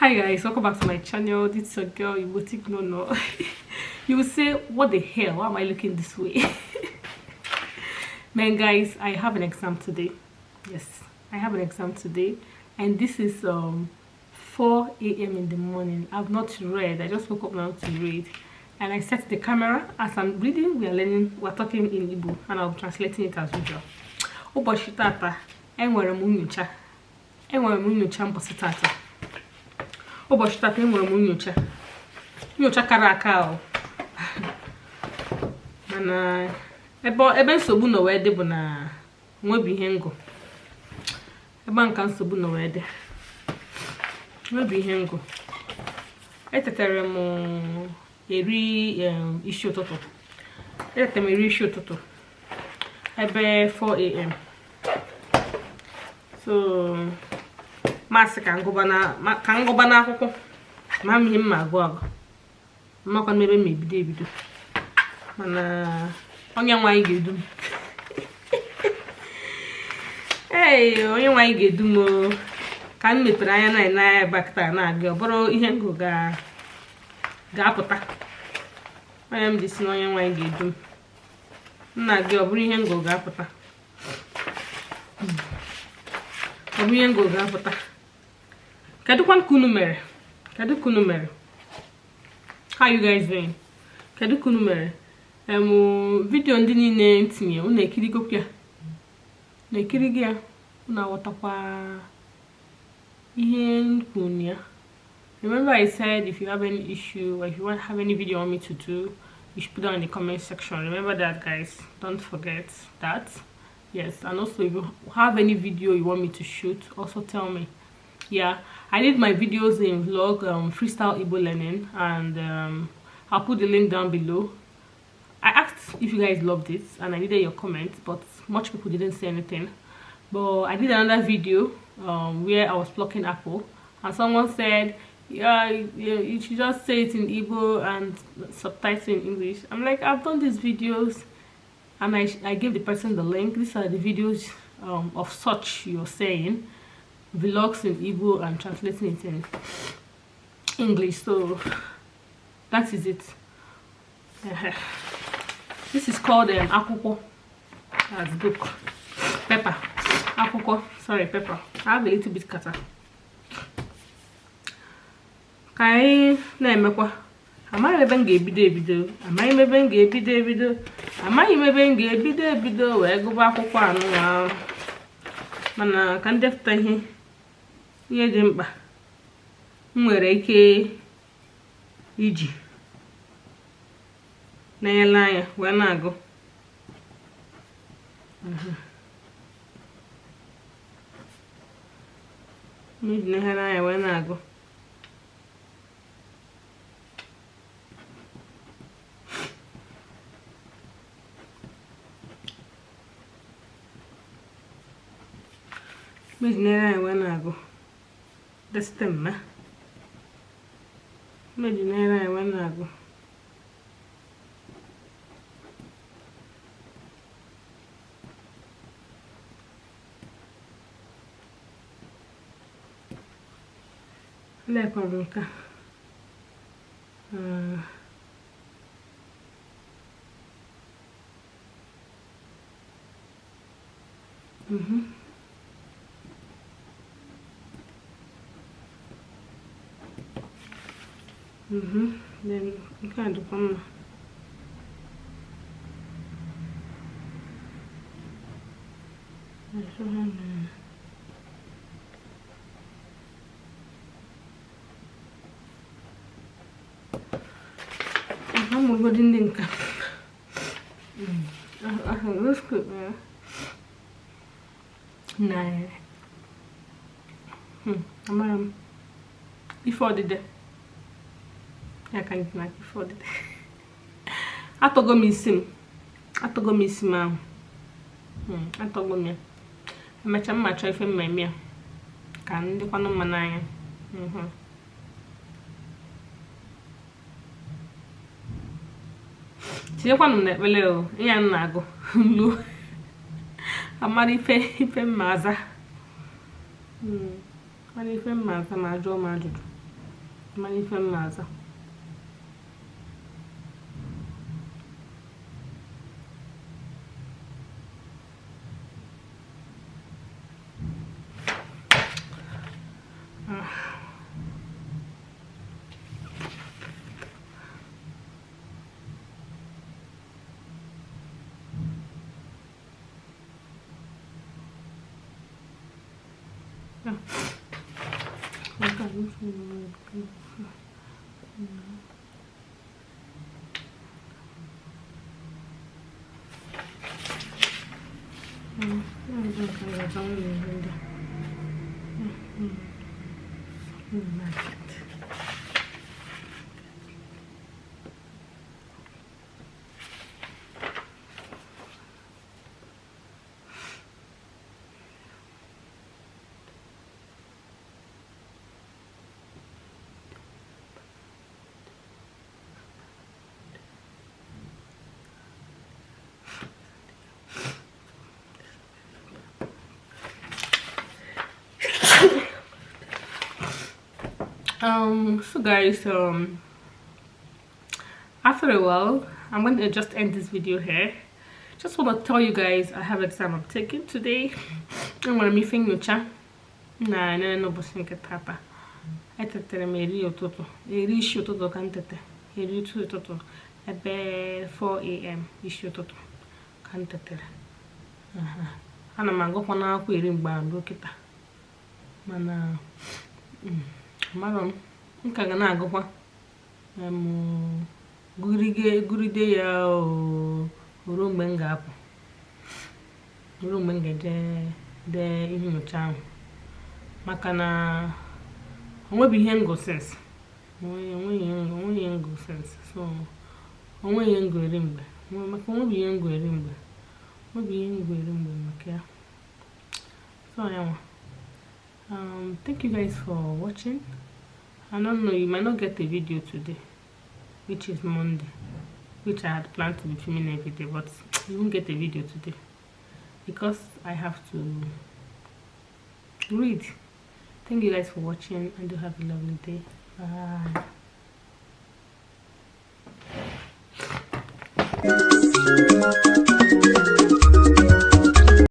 Hi guys, welcome back to my channel. This is your girl Igbotic Nono. You will say, what the hell, why am I looking this way? Man guys, I have an exam today. Yes, I have an exam today, and this is 4 a.m. in the morning. I've not read. I just woke up now to read, and I set the camera as I'm reading. We are learning, we're talking in Igbo, and I'm translating it as usual. Ụbọchị tata enwere m nyocha, enwere m nyocha mbọsị tata. Ụbọchị tata enwere m nyocha, nyocha kara aka o. Mana ebe nsogbu nọ wee dị bụ na nwebi ihe ngụ. Ebe nka nsogbu nọ wee dị, nwebi ihe ngụ. Etetere m eri isi ụtụtụ. Etetere m eri isi ụtụtụ ebe 4 a.m. So masị ka ngụba n'akwụkwọ, ma m ihe m ma agụ agụ, mmakwa n'ebe m ebido ebido, mana onye nwe anyị ga-edu m. Ee, onye nwe anyị ga-edu m. Ka m mepere anya na ene anya ebe a kịta na-agụ, ọ bụrụ ihe ngụ ga-apụta. Onye m ji si na onye nwe anyị ga-edu m, nna gị, ọ bụrụ ihe ngụ ga-apụta, ọ bụ ihe ngụ ga-apụta. Kedu kwan ka unu mere? Kedu ka unu mere? How you guys doing? Kedu ka unu mere? Vidio ndị niile ntinye, unu ekirigokwa ya? Na-ekirigo ya? Unu aghọtakwa ihe m kwuru ya? Remember I said if you have any issue or if you want to have any video you want me to do, you should put down in the comment section. Remember that guys, don't forget that. Yes, and also if you have any video you want me to shoot, also tell me. Yeah, I did my videos in vlog, freestyle Igbo learning, and I'll put the link down below. I asked if you guys loved it and I needed your comments, but much people didn't say anything. But I did another video where I was plucking apple, and someone said, yeah, you should just say it in Igbo and subtitle in English. I'm like, I've done these videos, and I gave the person the link. These are the videos of such you're saying, vlogs in Igbo and translating it in English. So that is it. This is called akwụkwọ. That's book. Pepper. Akwụkwọ. Sorry, pepper. I have a little bit kata. Ka anyị na-emekwa, amaghị m ebe m ga-ebido ebido, amaghị m ebe m ga-ebido ebido, amaghị m ebe m ga-ebido ebido wee gụba akwụkwọ anụnwa. Mana ka m depụta ihe dị mkpa m nwere ike iji na-ele anya wee na-agụ. Iji na-ele anya wee na-agụ. Iji na-ele anya wee na-agụ. Desite mma. Iji na-ele anya wee na-agụ. Lekọrọ nke a. Then nke a dịkwa mma. Amụrụgodị ndị nka. Na amara m ife ọdịde ya ka ndị na-aka ife ọdịde. Atọgo m isi m, atọgo m isi m ahụ, atọgo m ya. Emecha mma chọọ ife mma eme ya ka ndị kwanụ mma n'anya. Tinyekwanụ m n'ekpere o, ihe a m na-agụ nlu amara ife mma aza. Amara ife mma aza ma jụọ m ajụjụ. Mara ife m na-aza. So guys, after a while, I'm going to just end this video here. Just want to tell you guys I have exam I'm taking today. Enwere m ife nyocha na n'ụbọchị nke tata. Etetere m eri ụtụtụ, eri isi ụtụtụ ka m tete, eri ụtụtụ ebe 4 a.m. isi ụtụtụ ka m tetere. Ana m agụkwa n'akwụkwọ eri mgbe ahụ ruo kịta, mana amarọ m m ka ga na-agụkwa gụride ya ruo mgbe m ga-apụ, ruo mgbe m ga-eje dee ihe nyocha ahụ, maka na onweghị ihe ngụ sens, onweghị ihe ngụ sens, so onweghị ihe ngụ eri mgbe, maka onweghị ihe ngụ eri mgbe, onweghị ihe ngụ eri mgbe maka ya. So ya nwa. Thank you guys for watching. I don't know, you might not get a video today, which is Monday, which I had planned to be filming every day, but you won't get a video today because I have to read. Thank you guys for watching, and do have a lovely day. Bye.